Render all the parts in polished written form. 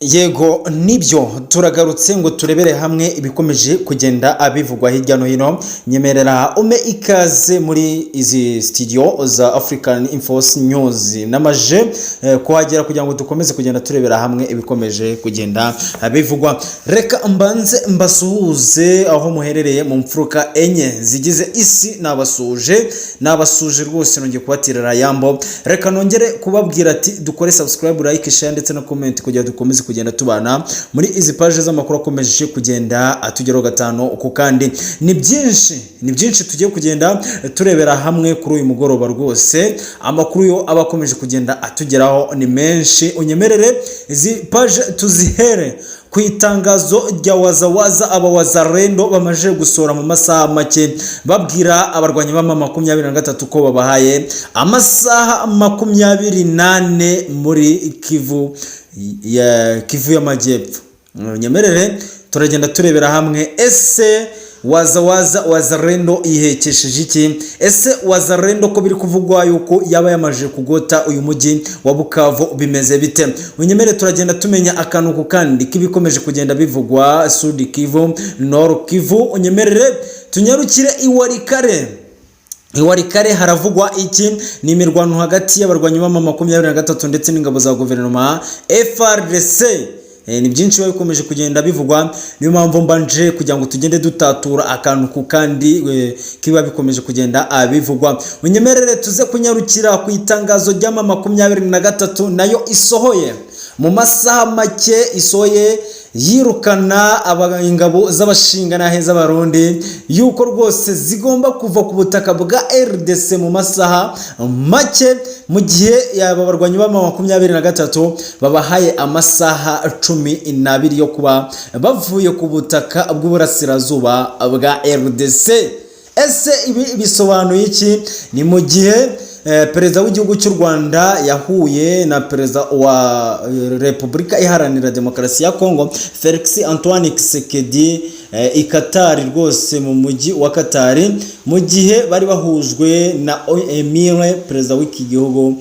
Yego, nibyo, turagarutse ngo turebere hamwe ibikomeje kugenda bivugwa hirya no hino. Nyemerera ume ikaze muri izi studio za African Infos News. Namaje kuhagera kugira ngo dukomeze kugenda turebera hamwe ibikomeje kugenda bivugwa. Reka mbanze mbasuhuze aho muherereye mu mfuruka enye zigize isi. Nabasuhuje, nabasuhuje rwose, nongeye kubatirira yambo. Reka nongere kubabwira ati dukore subscribe, like, share ndetse na comment kugira dukomeze kugenda tubana muri izi paje z'amakuru akomeje kugenda atugeraho gatanu uko. Kandi ni byinshi, ni byinshi tugiye kugenda turebera hamwe kuri uyu mugoroba. Rwose amakuru yo aba akomeje kugenda atugeraho ni menshi. Unyemerere izi paje tuzihere ku itangazo rya wazawaza, aba wazalendo bamaze gusohora mu masaha make, babwira abarwanyi ba M23 ko babahaye amasaha 24 muri Kivu y'Amajyepfo. Nyemerere turagenda turebera hamwe: ese wazawaza, wazalendo yihekesheje iki? Ese wazalendo ko biri kuvugwa yuko yaba yamaje kugota uyu mujyi wa Bukavu, bimeze bite? Unyemere turagenda tumenya akantu ku kandi k'ibikomeje kugenda bivugwa Sud Kivu, Nord Kivu. Unyemerere tunyarukire i Walikale. I Walikale haravugwa iki? Ni imirwano hagati y'abarwanyi ba M23 ndetse n'ingabo za guverinoma FARDC. Ni byinshi biba bikomeje kugenda bivugwa, niyo mpamvu mbanje kugira ngo tugende dutatura akantu ku kandi kiba bikomeje kugenda bivugwa. Unyemerere tuze kunyarukira ku itangazo rya M23 nayo isohoye mu masaha make, isohoye yirukana ingabo z'abashingantahe z'Abarundi, yuko rwose zigomba kuva ku butaka bwa RDC mu masaha make, mu gihe aba barwanyi ba M23 babahaye amasaha 12 yo kuba bavuye ku butaka bw'uburasirazuba bwa RDC. Ese ibi bisobanuye iki? Ni mu gihe perezida w'igihugu cy'u Rwanda yahuye na perezida wa Repubulika Iharanira Demokarasi ya Kongo, Felix Antoine Tshisekedi, i Katari rwose, mu mujyi wa Katari, mu gihe bari bahujwe na Emile, perezida w'iki gihugu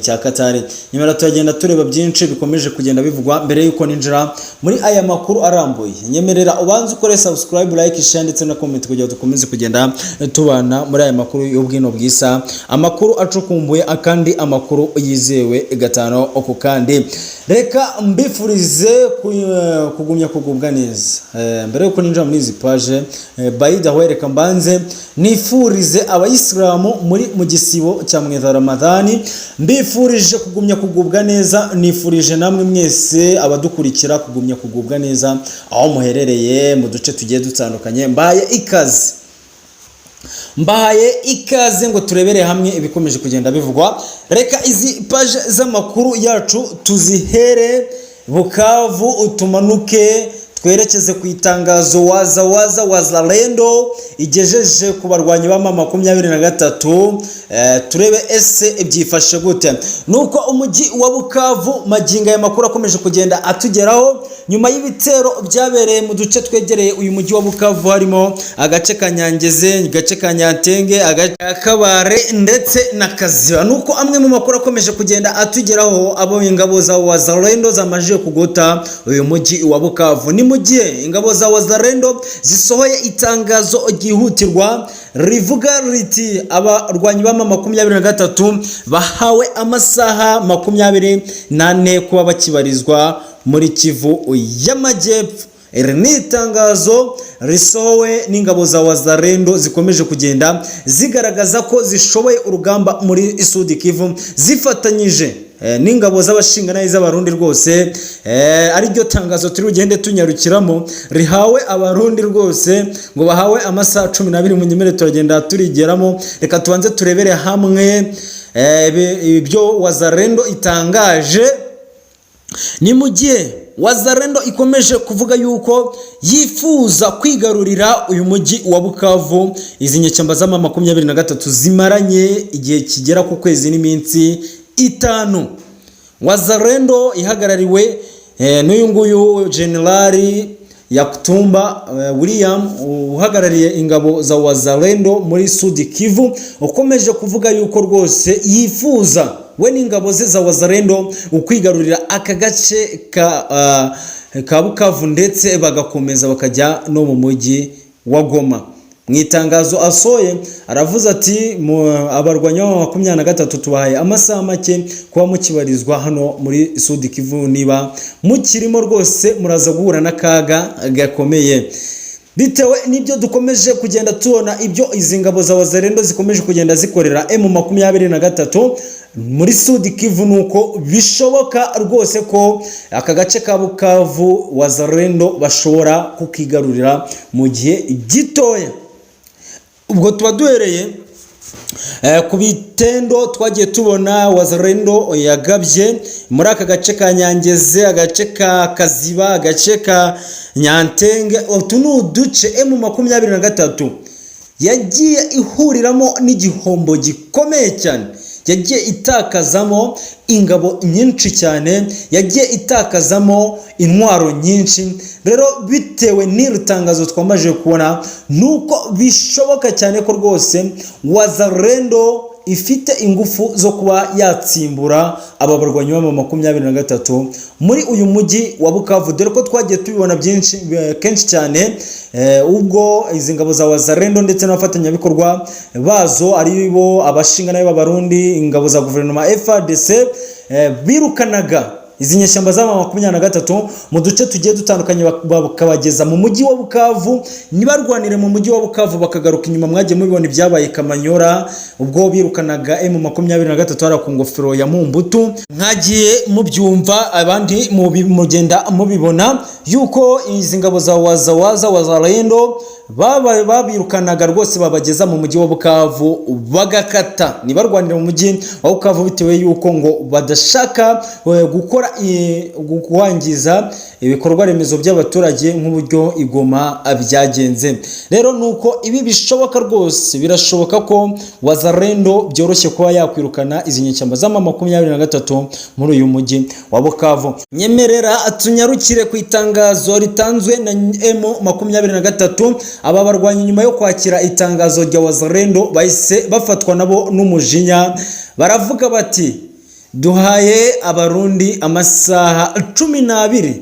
cya Katari. Nyuma turagenda tureba byinshi bikomeje kugenda bivugwa. Mbere y'uko ninjira muri aya makuru arambuye, nyemerera ubanze ukore subscribe, like, share ndetse na comment kugira ngo dukomeze kugenda tubana muri aya makuru y'ubwino bwisa, amakuru acukumbuye akandi amakuru yizewe gatanu ku kandi. Reka mbifurize kugumya kugubwa neza. Mbere y'uko ninjira muri izi page, by the way, reka mbanze nifurize abayisilamu muri mu gisibo cya mweza Ramadhani, mbifurije kugumya kugubwa neza. Nifurije namwe mwese abadukurikira kugumya kugubwa neza aho muherereye mu duce tugiye dutandukanye. Mbaye ikaze, mbahaye ikaze ngo turebere hamwe ibikomeje kugenda bivugwa. Reka izi paje z'amakuru yacu tuzihere Bukavu, tumanuke twerekeze ku itangazo waza waza wazalendo igejeje ku barwanyi ba M23, turebe ese byifashe gute. Nuko umujyi wa Bukavu, magingo aya makuru akomeje kugenda atugeraho, nyuma y'ibitero byabereye mu duce twegereye uyu mujyi wa Bukavu, harimo agace ka Nyangeze, agace ka Nyantenge, agace ka Kabare ndetse na Kaziba. Nuko amwe mu makuru akomeje kugenda atugeraho, abo ingabo za wazalendo zamajije kugota uyu mujyi wa Bukavu. Ni mu gihe ingabo za wazalendo zisohoye itangazo ryihutirwa rivuga riti abarwanyi ba M23 bahawe amasaha 24 kuba bakibarizwa muri Kivu y'Amajyepfo. Iri ni itangazo risohowe n'ingabo za wazalendo zikomeje kugenda zigaragaza ko zishoboye urugamba muri Sud Kivu, zifatanyije n'ingabo z'abashingantahe z'Abarundi rwose, ariryo tangazo turi bugende tunyarukiramo, rihawe Abarundi rwose ngo bahawe amasaha 12. Mu nyemere turagenda turigeramo. Reka tubanze turebere hamwe ibyo wazalendo itangaje. Ni mu gihe wazalendo ikomeje kuvuga yuko yifuza kwigarurira uyu mujyi wa Bukavu, izi nyeshyamba z'ama 23 zimaranye igihe kigera ku kwezi n'iminsi 5. Wazalendo ihagarariwe n'uyu nguyu Generali Yakutumba William, uhagarariye ingabo za wazalendo muri Sud Kivu, ukomeje kuvuga yuko rwose yifuza we n'ingabo ze za Wazalendo ukwigarurira aka gace ka Bukavu, ndetse bagakomeza bakajya no mu mujyi wa Goma. Mu itangazo asohoye aravuze ati: "Abarwanyi ba 23 tubahaye amasaha make kuba mukibarizwa hano muri Sud Kivu. Niba mukirimo rwose muraza guhura n'akaga gakomeye." Bitewe n'ibyo dukomeje kugenda tubona, ibyo izi ngabo za Wazalendo zikomeje kugenda zikorera M23 muri Sud Kivu, nuko bishoboka rwose ko aka gace ka Bukavu Wazalendo bashobora kukigarurira mu gihe gitoya. Ubwo tuba duhereye ku bitendo twagiye tubona Wazalendo yagabye muri aka gace ka Nyangeze, agace ka Kaziba, agace ka Nyantenge. Utu ni uduce M23 yagiye ihuriramo n'igihombo gikomeye cyane, yagiye itakazamo ingabo nyinshi cyane, yagiye itakazamo intwaro nyinshi. Rero bitewe n'iri tangazo twamaze kubona, nuko bishoboka cyane ko rwose Wazalendo ifite ingufu zo kuba yatsimbura aba barwanyi ba 23 muri uyu mujyi wa Bukavu, dore ko twagiye tubibona byinshi, kenshi cyane, ubwo izi ngabo za Wazalendo ndetse n'abafatanyabikorwa bazo, ari bo abashinga nayo b'Abarundi, ingabo za guverinoma FARDC, birukanaga izi nyeshyamba z'aba 23 mu duce tugiye dutandukanye, bakabageza mu mujyi wa Bukavu, ntibarwanire mu mujyi wa Bukavu, bakagaruka inyuma. Mwagiye mubibona ibyabaye Kamanyora ubwo birukanaga M23 hariya ku ngofero ya Mumbutu. Mwagiye mubyumva, abandi mugenda mubibona yuko izi ngabo za Wazawaza Wazalendo babirukanaga rwose, babageza mu mujyi wa Bukavu bagakata, ntibarwanire mu mujyi wa Bukavu, bitewe yuko ngo badashaka gukora kwangiza ibikorwa remezo by'abaturage nk'uburyo i Goma byagenze. Rero nuko ibi bishoboka rwose, birashoboka ko Wazalendo byoroshye kuba yakwirukana izi nyeshyamba z'ama 23 muri uyu mujyi wa Bukavu. Nyemerera tunyarukire ku itangazo ritanzwe na M23. Aba barwanyi, nyuma yo kwakira itangazo rya Wazalendo, bahise bafatwa nabo n'umujinya, baravuga bati: "Duhaye Abarundi amasaha 12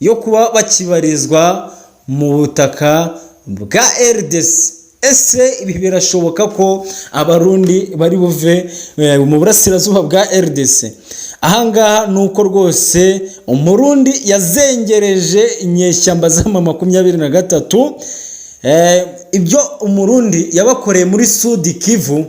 yo kuba bakibarizwa mu butaka bwa RDC." Ese ibi birashoboka ko Abarundi bari buve mu burasirazuba bwa RDC? Ahangaha ni uko rwose Umurundi yazengereje inyeshyamba z'ama 23. Ibyo Umurundi yabakoreye muri Sud Kivu,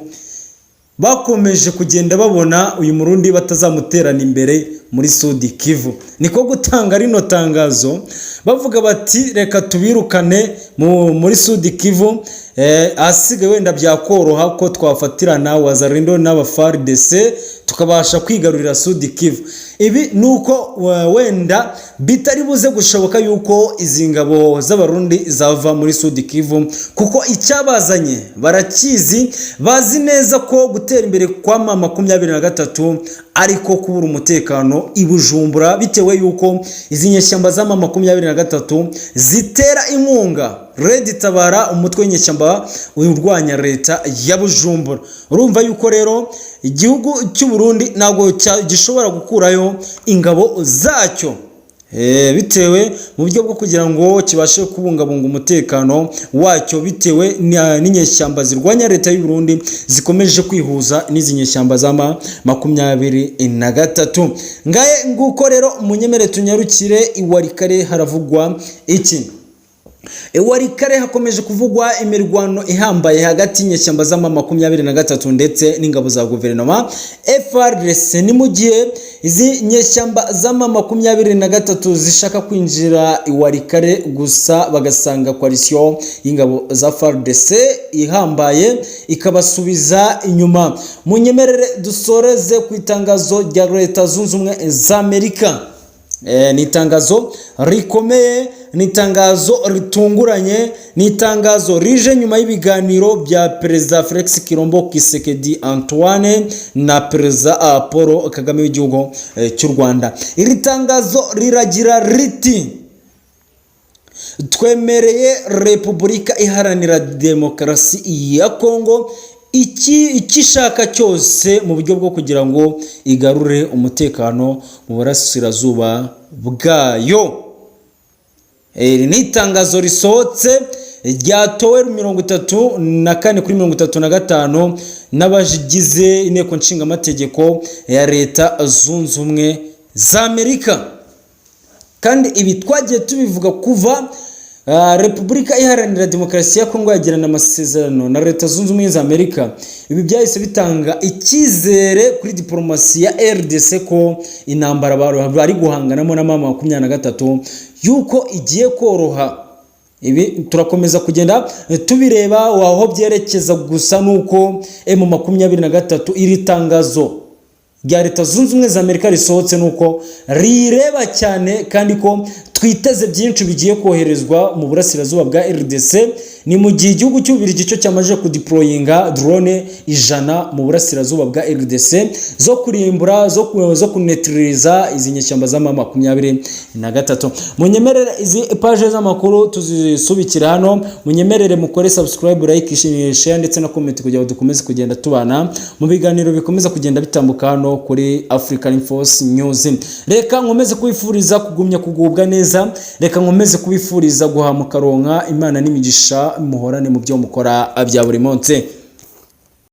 bakomeje kugenda babona uyu Murundi batazamuterana imbere muri Sud Kivu, niko gutanga rino tangazo bavuga bati: "Reka tubirukane muri Sud Kivu, ahasigaye wenda byakoroha ko twafatirana Wazalendo n'aba FARDC tukabasha kwigarurira Sud Kivu." Ibi ni uko wenda bitari buze gushoboka yuko izi ngabo z'Abarundi zava muri Sud Kivu, kuko icyabazanye barakizi, bazi neza ko gutera imbere kwa M23 ariko kubura umutekano i Bujumbura, bitewe yuko izi nyeshyamba z'ama 23 zitera inkunga Red Tabara, umutwe w'inyeshyamba urwanya leta ya Bujumbura. Urumva yuko rero igihugu cy'u Burundi ntabwo gishobora gukurayo ingabo zacyo, bitewe mu buryo bwo kugira ngo kibashe kubungabunga umutekano wacyo, bitewe n'inyeshyamba zirwanya leta y'u Burundi zikomeje kwihuza n'izi nyeshyamba z'ama 23. Ngaye nguko rero, munyemere tunyarukire i Walikale. Haravugwa iki i Walikale? Hakomeje kuvugwa imirwano ihambaye hagati y'inyeshyamba z'ama 23 ndetse n'ingabo za guverinoma FARDC. Ni mu gihe izi nyeshyamba z'ama 23 zishaka kwinjira i Walikale, gusa bagasanga coalition y'ingabo za FARDC ihambaye, ikabasubiza inyuma. Munyemerere dusoreze ku itangazo rya Leta Zunze Ubumwe za Amerika. Ni itangazo rikomeye, ni itangazo ritunguranye, ni itangazo rije nyuma y'ibiganiro bya Perezida Felix Tshilombo Tshisekedi Antoine na Perezida Paul Kagame w'igihugu cy'u Rwanda. Iri tangazo riragira riti: "Twemereye Repubulika Iharanira Demokarasi ya Kongo Iki icyo ishaka cyose mu buryo bwo kugira ngo igarure umutekano mu burasirazuba bwayo. Iri ni itangazo risohotse ryatowe 34 kuri 35 n'abagize Inteko Nshingamategeko ya Leta Zunze Ubumwe za Amerika. Kandi ibi twagiye tubivuga kuva Repubulika Iharanira Demokarasi ya Kongo yagirana amasezerano na Leta Zunze Ubumwe za Amerika. Ibi byahise bitanga icyizere kuri diporomasi ya RDC ko intambara bari guhanganamo na M23 yuko igiye koroha. Ibi turakomeza kugenda tubireba aho byerekeza. Gusa nuko M23, iri tangazo rya Leta Zunze Ubumwe za Amerika risohotse, nuko rireba cyane kandi ko twiteze byinshi bigiye koherezwa mu burasirazuba bwa RDC. Ni mu gihe igihugu cy'Ububiligi cyo cyamaze kudeployinga drone 100 mu burasirazuba bwa RDC zo kurimbura, zo kuneutraliza izi nyeshyamba za M23. Munyemerere izi page z'amakuru tuzisubikira hano. Munyemerere mukore subscribe, like, share ndetse na comment kugira ngo dukomeze kugenda tubana mu biganiro bikomeza kugenda bitambuka hano kuri African Infos News. Reka nkomeze kubifuriza kugumya kugubwa neza, reka nkomeze kubifuriza guhamuka, ronka Imana n'imigisha, muhorane mu byo mukora bya buri munsi.